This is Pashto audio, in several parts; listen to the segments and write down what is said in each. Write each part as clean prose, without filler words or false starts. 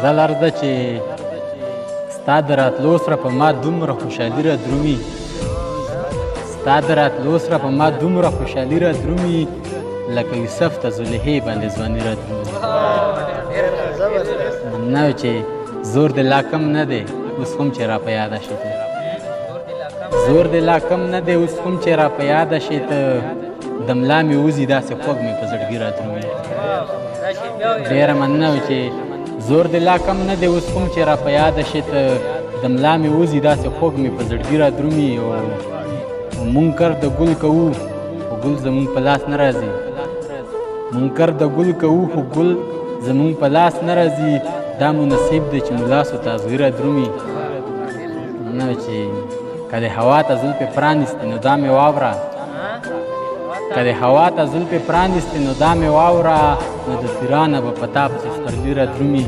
غزل عرض ده چې ستا د راتلو سره په ما دومره خوشحالي را درومي، ستا د راتلو سره په ما دومره خوشحالي را درومي، لکه یوسف ته زلیحې باندې ځواني را درومي. مننه چې زور دې لا کم نه دی اوس هم چې را په یاده شې ته، زور دې لا کم نه دی اوس هم چې را په یاده شې ته، د ملا مې وځي داسې خوږ مې په زړګي را درومي. ډېره مننه چې زور دې لا کم نه دی اوس هم چې را په یاده شې ته، د ملا مې وځي داسې خوږ مې په زړګي را درومي. او مونږ کر د ګل کوو خو ګل زمونږ په لاس نه راځي، مونږ کر د ګل کوو خو ګل زمونږ په لاس نه راځي، دا مو نصیب دی چې مو لاسو ته ازغي را درومي. مننه چې که د هوا ته زلفې پرانیستې نو دا مې واوره، که د هوا ته زلفې پرانیستې نو دا مې واوره، نو د تیرانه به په تا پسې سپرلي را درومي.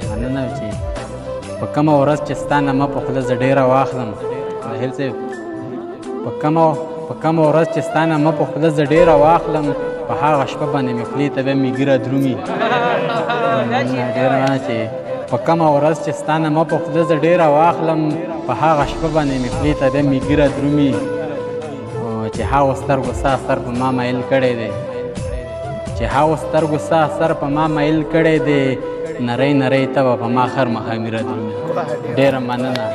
مننه چې په کومه ورځ چې ستا نامه په خوله زه ډېره واخلم، راحیل صاحب، په کومه ورځ چې ستا نامه په خوله زه ډېره واخلم، په هغه شپه باندې مې خولې ته بیا میږي را درومي. ډېره مننه چې په کومه ورځ چې ستا نامه په خوله زه ډېره واخلم، په هغه شپه باندې مې خولې ته بیا میږي را درومي. چې هغو سترګو ستا سر په ما مایل کړی دی، چې هغو سترګو ستا سر په ما مایل کړی دی، نری نری ته به په ما خر مخامي را درومي. ډېره مننه.